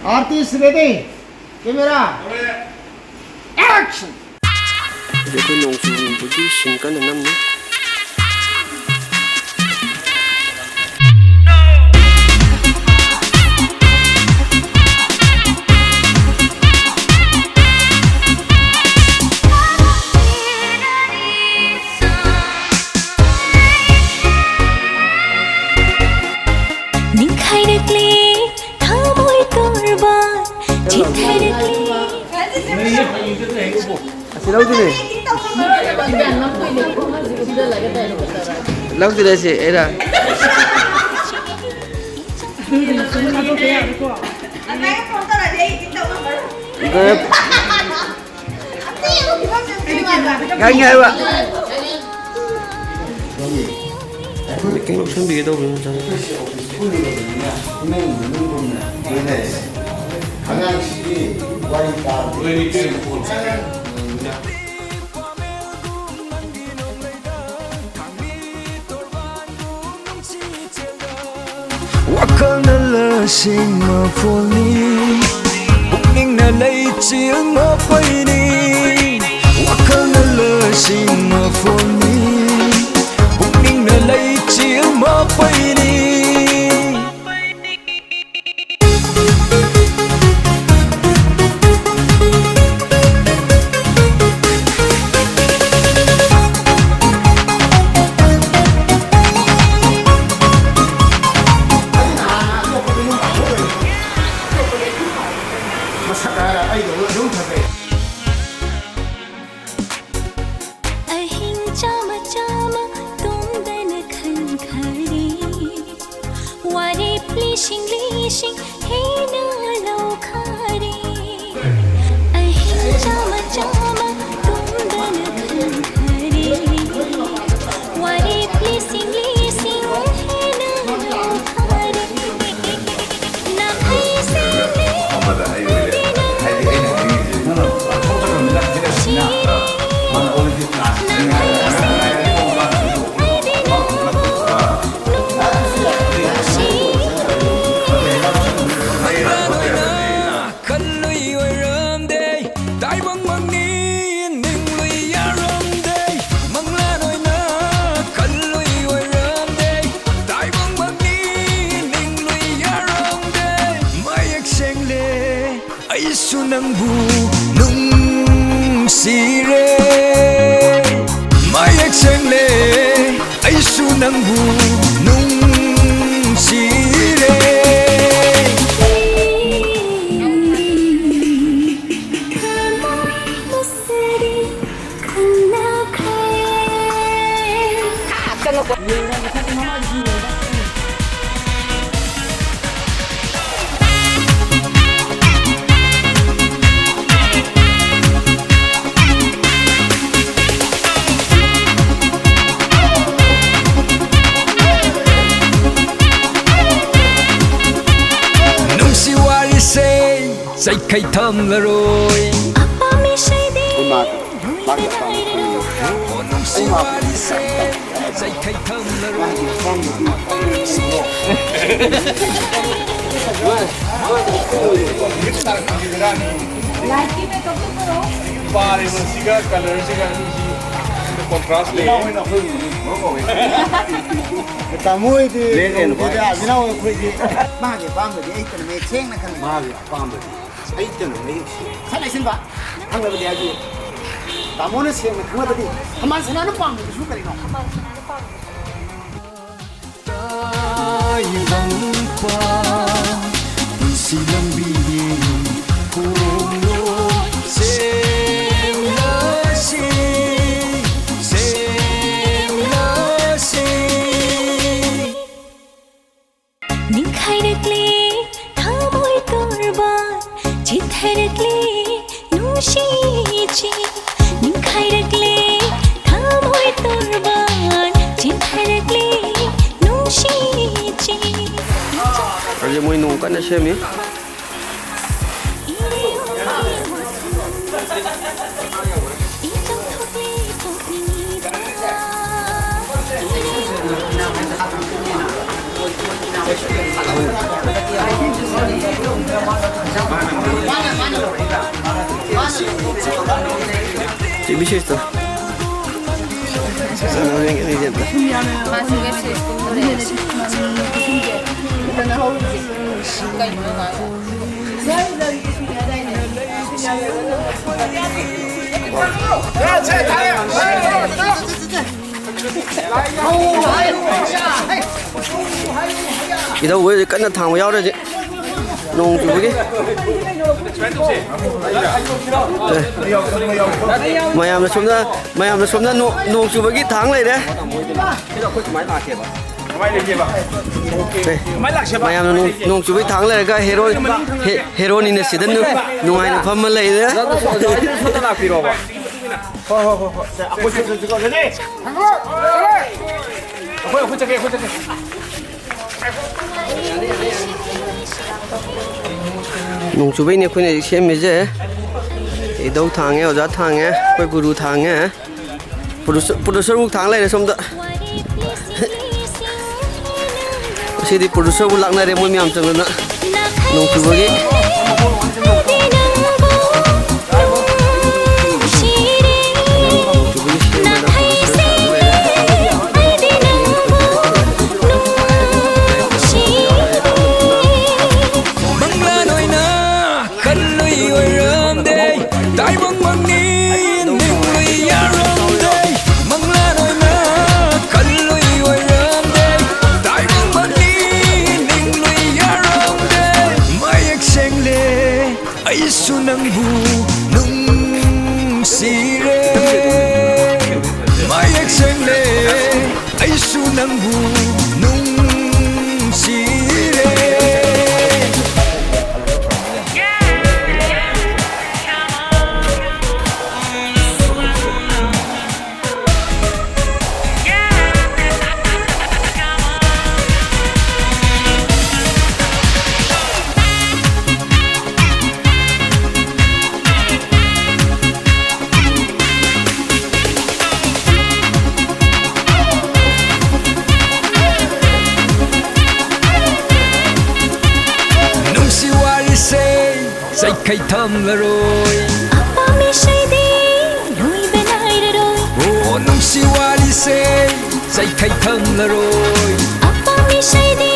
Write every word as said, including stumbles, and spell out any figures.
Artist ready, camera, action. ꯍꯧꯖꯤꯛ ꯑꯩꯈꯣꯏ ꯅꯣꯡ ꯆꯨꯕꯒꯤ ꯁꯤꯟ ꯀꯟꯅ ꯅꯝꯃꯤ꯫ ꯅꯤꯡꯈꯥꯏꯔꯛꯂꯦ ꯊꯃꯣꯏ ꯇꯣꯔꯕꯥꯟ, ꯆꯤꯊꯔꯛꯂꯦ꯫ ꯑꯁꯤ ꯂꯧꯗꯨꯅꯦ꯫ ꯂꯧꯗꯨꯅꯦ ꯑꯁꯤ ꯑꯩꯅ꯫ ꯈꯪꯉꯦ ꯍꯥꯏꯕ꯫ ꯃꯤꯇꯤꯡ ꯂꯧꯁꯟꯕꯤꯒꯦ ꯇꯧꯕꯅꯤ ꯃꯆꯥꯅꯨꯄꯥ꯫ ꯑꯉꯥꯡꯁꯤꯒꯤ ꯋꯥꯔꯤ ꯇꯥꯕꯗ ꯋꯥꯈꯜꯅ ꯂꯁꯤꯡ ꯃꯐꯣꯜꯅꯤ, ꯄꯨꯛꯅꯤꯡꯅ ꯂꯩꯆꯤꯜ ꯃꯄꯩꯅꯤ꯫ ꯋꯥꯈꯜꯅ ꯂꯁꯤꯡ ꯃꯐꯣꯜꯅꯤ, ꯄꯨꯛꯅꯤꯡꯅ ꯂꯩꯆꯤꯜ ꯃꯄꯩꯅꯤ꯫ ꯃꯁꯛ ꯍꯥꯏꯔ ꯑꯩꯗꯧꯅ ꯑꯗꯨꯝ ꯐꯖꯩ꯫ ꯑꯍꯤꯡ ꯆꯥꯝꯃ ꯆꯥꯝꯃ ꯇꯨꯝꯗꯅ ꯈꯟꯈꯔꯦ꯫ ꯋꯥꯔꯦꯞ ꯂꯤꯁꯤꯡ ꯂꯤꯁꯤꯡ ꯍꯦꯟꯅ ꯂꯧꯈꯔꯦ꯫ ꯑꯍꯤꯡ ꯆꯥꯝꯃ ꯆꯥꯝꯃ ꯇꯨꯝꯗꯅ ꯈꯟꯈꯔꯦ꯫ ꯋꯥꯔꯦꯞ ꯂꯤꯁꯤꯡ ꯂꯤꯁꯤꯡ ꯍꯦꯟꯅ ꯂꯧꯈꯔꯦ꯫ ꯅꯥꯈꯩ ꯁꯦꯡꯂꯦ꯫ ꯑꯃꯗ ꯑꯩ ꯑꯣꯏꯔꯦ꯫ ꯍꯥꯏꯗꯤ ꯑꯩꯅ ꯍꯥꯏꯅꯤꯡꯉꯤꯁꯦ ꯑꯩꯁꯨ ꯅꯪꯕꯨ ꯅꯨꯡꯁꯤꯔꯦ, ꯃꯌꯦꯛ ꯁꯦꯡꯂꯦ, ꯑꯩꯁꯨ ꯅꯪꯕꯨ ꯅꯨꯡꯁꯤꯔꯦ꯫ ꯅꯨꯡꯁꯤ ꯋꯥꯔꯤꯁꯦ ꯆꯩꯈꯩ ꯊꯝꯂꯔꯣꯏ꯫ ꯑꯄꯥꯝꯃꯤꯁꯤꯗꯤ ꯑꯩꯈꯣꯏ ꯃꯥꯒ ꯃꯥꯒꯤ ꯑꯄꯥꯝꯕ ꯈꯪꯉꯤ꯫ ꯑꯣ, ꯅꯨꯡꯁꯤ ꯋꯥꯔꯤꯁꯦ ꯆꯩꯈꯩ ꯊꯝꯂꯔꯣꯏ꯫ ꯄꯥꯔꯤꯕꯁꯤꯒ ꯀꯂꯔꯁꯤꯒ ꯑꯅꯤꯁꯤ ꯀꯣꯟꯇ꯭ꯔꯥꯁ ꯂꯩꯌꯦ꯫ ꯇꯥꯃꯣ ꯍꯣꯏꯗꯤ ꯂꯦꯡꯒꯥꯏ ꯅꯨꯄꯥ꯫ ꯌꯦꯡꯗꯦꯗ, ꯑꯕꯤꯅꯥꯎ ꯑꯩꯈꯣꯏꯗꯤ ꯃꯥꯒꯤ ꯑꯄꯥꯝꯕꯗꯤ ꯑꯩ ꯇꯅ ꯃꯌꯦꯛ ꯁꯦꯡꯅ ꯈꯪꯉꯤ꯫ ꯃꯥꯒꯤ ꯑꯄꯥꯝꯕꯗꯤ ꯑꯩ ꯇꯅ ꯃꯌꯦꯛ ꯁꯦꯡꯅ ꯁꯠ ꯂꯩꯁꯤꯟꯕ ꯈꯪꯅꯕꯗꯤ ꯍꯥꯏꯗꯤ ꯇꯥꯃꯣꯅ ꯁꯦꯡꯅ ꯈꯪꯅꯕꯗꯤ ꯊꯝꯕꯥꯜ ꯁꯅꯥꯅ ꯄꯥꯝꯕꯗꯨꯁꯨ ꯀꯔꯤꯅꯣ? ꯊꯝꯕꯥꯜ ꯁꯅꯥꯅ ꯄꯥꯝꯕꯗꯨꯁꯨ꯫ ꯇꯥꯏꯕꯪꯄꯥꯟ ꯄꯨꯟꯁꯤ ꯂꯝꯕꯤꯒꯤ ꯈꯣꯡꯂꯣꯏ ꯁꯦꯝꯂꯁꯤ, ꯁꯦꯝꯂꯁꯤ꯫ ꯅꯤꯡꯈꯥꯏꯔꯛꯂꯦ ꯊꯃꯣꯏ ꯇꯣꯔꯕꯥꯟ, ꯆꯤꯊꯔꯛꯂꯦ ꯅꯨꯡꯁꯤ ꯏꯆꯦ꯫ ꯅꯤꯡꯈꯥꯏꯔꯛꯂꯦ ꯊꯃꯣꯏ ꯇꯣꯔꯕꯥꯟ, ꯆꯤꯊꯔꯛꯂꯦ ꯅꯨꯡꯁꯤ ꯏꯆꯦ꯫ ꯍꯧꯖꯤꯛ ꯃꯣꯏ ꯅꯣꯡ ꯀꯟꯅ ꯁꯦꯝꯃꯤ꯫ ꯁꯤ ꯕꯤꯁꯦꯁꯇꯣ꯫ ꯃꯥꯁꯤ ꯋꯦꯕ ꯁꯤꯔꯤꯁ ꯀꯨꯝꯕꯅꯦ꯫ ꯀꯩꯅꯣ ꯃꯥꯁꯦ? ꯏꯙꯧ ꯍꯣꯏ ꯀꯟꯅ ꯊꯥꯡꯕ ꯌꯥꯎꯔꯦ ꯍꯧꯖꯤꯛ, ꯅꯣꯡ ꯆꯨꯕꯒꯤ꯫ ꯃꯌꯥꯝꯅ ꯁꯣꯝꯗ, ꯃꯌꯥꯝꯅ ꯁꯣꯝꯗ ꯅꯣ-, ꯅꯣꯡ ꯆꯨꯕꯒꯤ ꯊꯥꯡ ꯂꯩꯔꯦ꯫ ꯀꯃꯥꯏꯅ ꯂꯥꯛꯀꯦꯕ? ꯀꯃꯥꯏꯅ ꯂꯩꯒꯦꯕ? ꯑꯦ, ꯀꯃꯥꯏꯅ ꯂꯥꯛꯁꯦꯕ? ꯃꯌꯥꯝꯅ ꯅꯣꯡ, ꯅꯣꯡ ꯆꯨꯕꯒꯤ ꯊꯥꯡ ꯂꯩꯔꯒ ꯍꯦꯔꯣ-, ꯍꯦ-, ꯍꯦꯔꯣꯅꯤꯅ ꯁꯤꯗ ꯅꯨ-, ꯅꯨꯡꯉꯥꯏꯅ ꯐꯝꯃ ꯂꯩꯔꯦ꯫ ꯑꯣꯖꯥ, ꯑꯣꯖꯥ, ꯁꯣꯝꯗ ꯂꯥꯛꯄꯤꯔꯣꯕ꯫ ꯍꯣꯏ, ꯍꯣꯏ, ꯍꯣꯏ, ꯍꯣꯏ꯫ ꯑꯩꯈꯣꯏ, ꯑꯩꯈꯣꯏ, ꯑꯩꯈꯣꯏ ꯆꯠꯀꯦ, ꯑꯩꯈꯣꯏ ꯆꯠꯀꯦ꯫ ꯅꯣꯡ ꯆꯨꯕꯩꯅꯦ ꯑꯩꯈꯣꯏꯅ ꯍꯧꯖꯤꯛ ꯁꯦꯝꯃꯤꯁꯦ꯫ ꯏꯙꯧ ꯊꯥꯡꯉꯦ, ꯑꯣꯖꯥ ꯊꯥꯡꯉꯦ, ꯑꯩꯈꯣꯏ ꯒꯨꯔꯨ ꯊꯥꯡꯉꯦ꯫ ꯄ꯭ꯔꯣꯗ꯭ꯌꯨꯁꯔ, ꯄ꯭ꯔꯣꯗ꯭ꯌꯨꯁꯔ ꯃꯨꯛ ꯊꯥꯡ ꯂꯩꯔꯦ ꯁꯣꯝꯗ꯫ ꯉꯁꯤꯗꯤ ꯄ꯭ꯔꯣꯗ꯭ꯌꯨꯁꯔꯕꯨ ꯂꯥꯛꯅꯔꯦ ꯃꯣꯏ ꯃꯌꯥꯝ ꯆꯪꯗꯅ ꯅꯣꯡ ꯆꯨꯕꯒꯤ꯫ ꯃꯪꯂꯥꯟ ꯑꯣꯏꯅ ꯈꯜꯂꯨꯏ ꯑꯣꯏꯔꯝꯗꯦ, ꯇꯥꯏꯕꯪ ꯃꯪꯅꯤ ꯅꯤꯡꯂꯨꯏ ꯌꯥꯔꯝꯗꯦ꯫ ꯃꯪꯂꯥꯟ ꯑꯣꯏꯅ ꯈꯜꯂꯨꯏ ꯑꯣꯏꯔꯝꯗꯦ, ꯇꯥꯏꯕꯪ ꯃꯪꯅꯤ ꯅꯤꯡꯂꯨꯏ ꯌꯥꯔꯝꯗꯦ꯫ ꯃꯌꯦꯛ ꯁꯦꯡꯂꯦ ꯑꯩꯁꯨ ꯅꯪꯕꯨ ꯅꯨꯡꯁꯤꯔꯦ꯫ ꯃꯌꯦꯛ ꯁꯦꯡꯂꯦ ꯑꯩꯁꯨ ꯅꯪꯕꯨ ꯅꯨꯡꯁꯤꯔꯦ꯫ ꯅꯨꯡꯁꯤ ꯋꯥꯔꯤꯁꯦ ꯆꯩꯈꯩ ꯊꯝꯂꯔꯣꯏ꯫ ꯑꯄꯥꯝꯕ ꯏꯁꯩꯗꯤ ꯂꯣꯏꯕ ꯅꯥꯏꯔꯔꯣꯏ꯫ ꯑꯣ, ꯅꯨꯡꯁꯤ ꯋꯥꯔꯤꯁꯦ ꯆꯩꯈꯩ ꯊꯝꯂꯔꯣꯏ꯫ ꯑꯄꯥꯝꯕ ꯏꯁꯩꯗꯤ